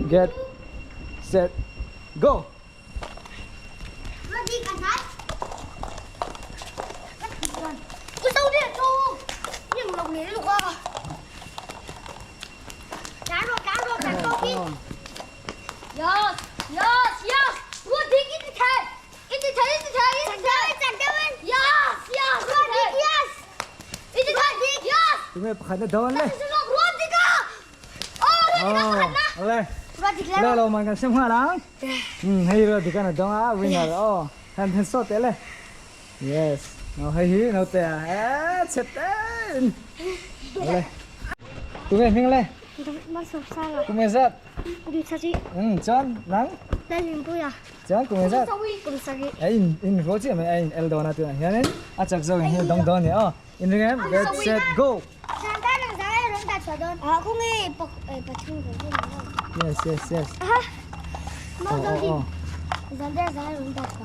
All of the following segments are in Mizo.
Get set go. Tunge pakhat na dawn le. Oh, le. Le lo man kan sem nga lang. Hei ro dikan na dong a winner oh. Han han so te le. Yes. No hei hi no te a. Eh, chet ten. Le. Tunge hming le. Kum zat. Kum sarih. Chuan nang? Lalhlimpuia. Chuan kum zat? Kum sarih. Ei in in rual chiah mai a in el dawn a tunah hianin a chak zawk in hi dawng dawn a ni aw. In ring em? Get set go! Yes yes yes. Aw aw aw.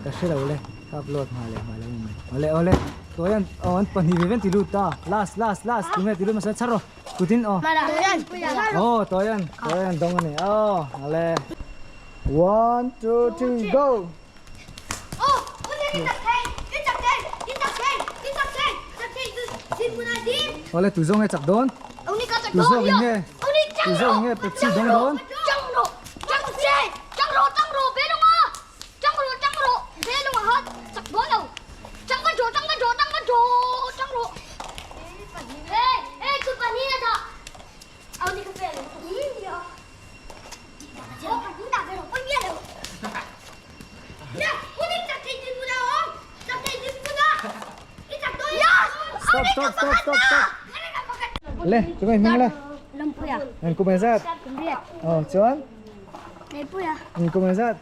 Ka hre lo le. Ka upload hma leh hma lo mai. Awle awle. Tuahian aw an pahnih ve ven ti lut ta. Last last last tunge ti lut hmasa char rawh. Kutin aw. Oh toyan toyan dong ani oh ale. One two three go. Ole tu zawng nge chak dawn? Tu zawk in nge? Tu zawk in nge Pepsi dawng dawn? Stop stop stop stop stop. Le, chúng mày minh le. Em cùng mày ra. Ờ, chuan. Kum engzat?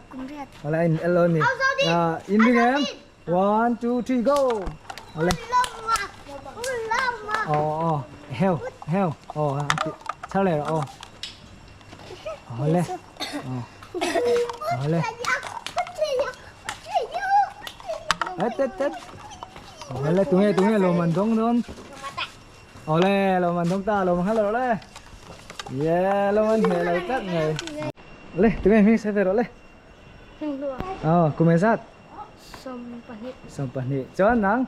Awle a in el a ni. Ah, in ring em? One, two, three, go! Awle. Aw aw, heo, heo. Aw, a ti chhar leh rawh aw. Awle. Aw. Awle. Et et et. Awle, tunge tunge lawm an dawng dawn. Awle, lawm an dawng ta, lawm an nghal rawh le. Yeah, lawm an hneh lo tlat mai. Le, tunge hming sawi ve rawh le. Aw, kum engzat? 20. 20. Chuan nang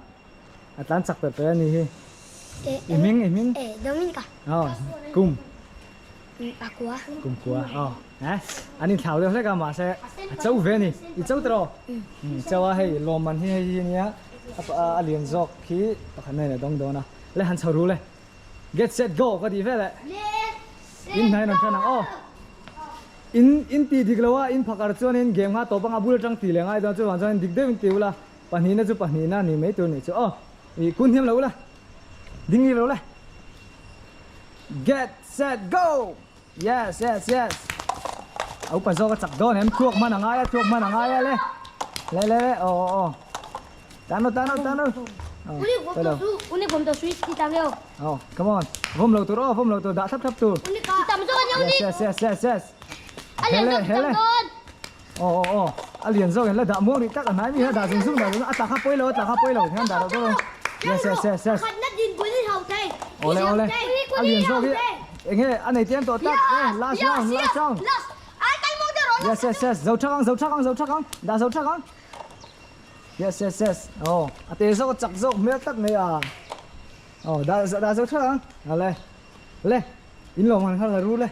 a tlan chak per per a ni hi. I hming, i hming? Eh, Dominica. Aw, kum. Akua. Kum kua, aw. Eh, an inthlau deuh hlek a mahse a cho ve a ni. I cho tawh? Cho a hei lawmman hi hei hi nia a lian zawk khi pakhat na in a dawng dawn a. Le han chho ru le. Get set go ka tih vel eh. In hnai rawn tan ang aw. In in tih dik lo a in phakar chuanin game kha tawp anga bul atang tih leh ngai dawn chuvang chuan dik deuhin ti ula pahnihna chu pahnihna ni mai tur nih chu aw. Ih kun hniam lo ula. Ding ri lo le. Get set go! Yes yes yes. A upa zawk a chak dawn em thluak hman a ngai a thluak hman a ngai a le. Le le le aw aw aw. Tan rawh tan rawh tan rawh. Hello. Oh, come on. Vawm lo tur aw, vawm lo tur dah thlap thlap tur. Yes yes yes yes yes. Hele hele. Aw aw aw. A lian zawk in la dah muang rih tak a hnai mi hi a dah zung zung dah zung a tla kha pawi lo a tla kha pawi lo hian dah loh tur aw. Yes yes yes yes. Awle awle. A lian zawk hi enge a nei tlem tawh tak. Eh last round last round. Yes yes yes. Zo thak ang zo thak ang zo thak ang. Dah zo thak ang. Yes yes yes. Aw a te zawk a chak zawk hmel tak mai a. Aw dah dah zo thak ang. Awle. Le in lawm han kha la ru le.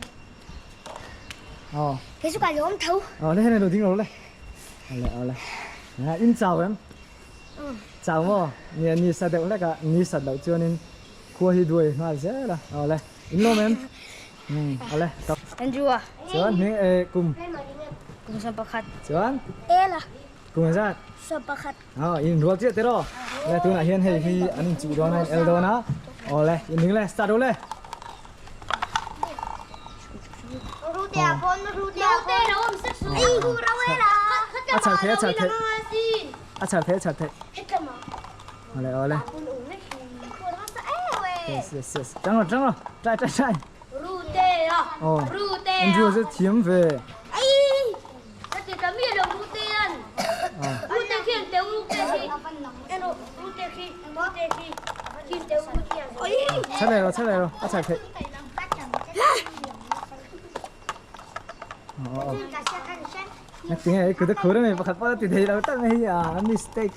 Aw. Kei chu ka lawm tho. Aw le hene lo ding lo le. Awle awle. Ha in chau em? Chau maw? Nia ni sa deuh hlek a, ni sat loh chuanin khua hi duai nghal zel a. Awle in lawm em? Awle. Andrew a. Chuan hming eh kum. Kum 11. Chuan? Ela. Kum engzat? 11. Aw in rual chiah tiraw? Le tunah hian hei hi an inchuh dawn a, in el dawn a. Awle in ding le start rawh le. A chhar thei a chhar thei. A chhar thei a chhar thei. Awle awle. Yes yes yes. Tang rawh tang rawh. Try try try. Aw. Andrew chu thiam ve. Chhar leh rawh chhar leh rawh a chhar theih. Tinge hei kut a khur a ni pakhat pawh a ti thei lo tak mai hi a mistake.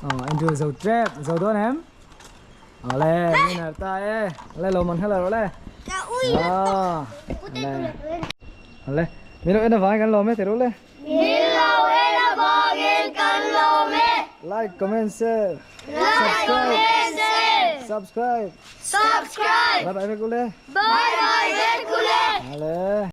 Aw Andrew zo trap zo dawn em? Awle winner ta e. Awle lo man kha lo rawh le. Ka ui Ah. Awle. Awle. Min lo en avangin kan lawm e ti rawh le. Min lo en avangin kan lawm e. Like, comment, share. Like, comment, share. Subscribe. Subscribe. Bye bye vek ule. Bye bye vek ule. Awle.